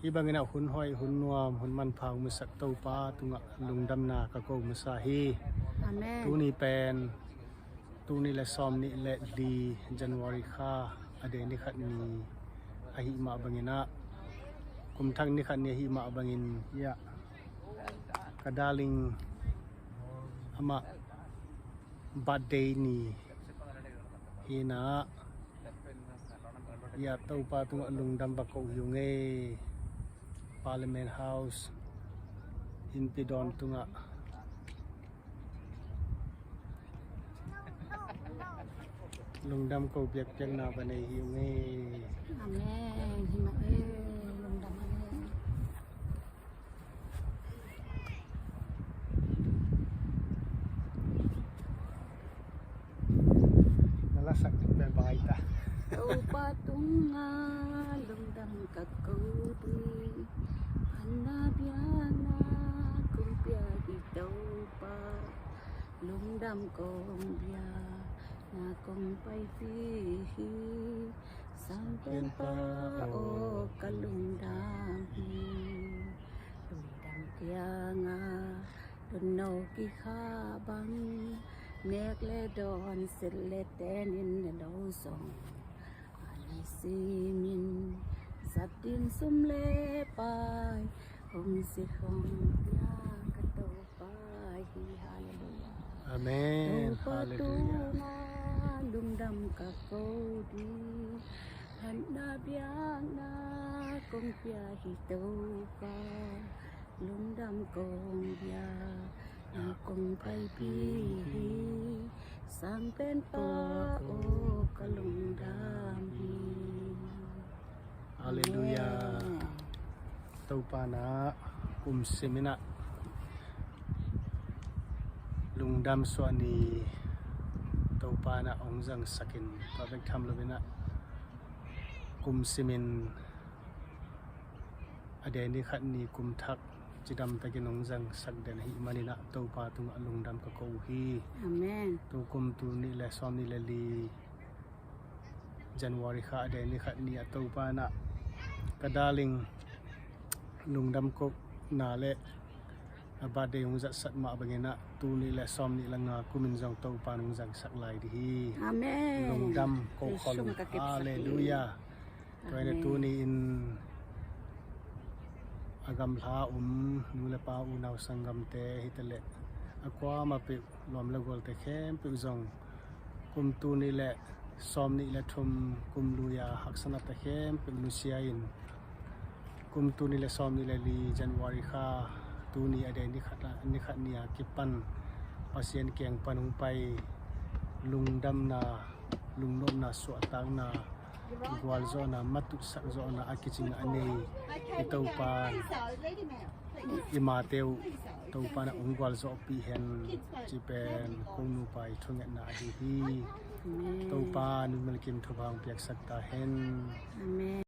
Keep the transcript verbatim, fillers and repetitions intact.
Hih bangin ah hun hoih, hun nuam, hun manpha hong musak Topa tungah lungdamna ka ko masa hi. Amen. Tuni pen, tuni le sawm nih le li January kha a dei ni khat ni ahih mah bangin ah, kum thak ni khat ni ahih mah bangin, ya, ka darling amah birthday ni hi-in ah, ya, Topa tungah lungdam va ko hi ung ei. Parliament House innpi dawn tungah lungdam ko piakpiakna va nei hi ung ei. Amen. Hi mah ei, lungdam ei. Na lasak ding pen bai ta. Topa tungah lungdam ka ko ding, phatna biakna kong pia hi Topa. Lungdam kong bia, na kong paipih hi. Sangpenpa aw, ka lungdam hi. Lungdam kiangah Tunno kikhah bang, nek le dawn, silh le ten in na lo zong, a lei simin zat ding sum le pai hong zi hong pia ka Topa hi. Halleluiah. Amen. Topa tungah lungdam ka ko ding, phatna biakna kong pia hi Topa. Lungdam kong bia, na kong paipih hi. Sangpenpa aw, ka lungdam hi. Halleluiah. Amen. Topa in ah kum simin ah lungdam suah ni Topa in ah hong zangsak in, tua bek tham loin ah kum simin a dei ni khat ni kum thak cidamtakin hong zangsak den ahih manin ah Topa tungah lungdam ka ko uh hi. Amen. Tu kum tul nih le sawm nih le li January kha a dei ni khat ni ah Topa in ah ka darling lungdam kohna le a birthday hong zatsat mah bangin ah tul nih le sawm nih le nga kumin zong Topa in hong zangsak lai ding hi. Amen. Lungdam ko khol ung. Halleluiah. Tua hi-in ah tuni-in a gamhla um nu le pa, unau sanggamte hi ta leh a kuamah peuh, lawm le gualte khempeuh zong kum tul nih le sawm nih le thum kum lui-a haksatnate khempeuh nusia in, kum tul nih le sawm nih le li January kha tuni a dei ni khat ni a kipan Pasian kiang pan hong pai lungdamna, lungnopna, suahtakna, gualzawhna, matutsak zawhna a kicing a nei i Topa in i mate uh Topa in ah hong gualzawhpih hen, ci pen kong nupa i thungetna ahi hi. Amen. Topa in mimal kim thupha hong piaksak ta hen. Amen.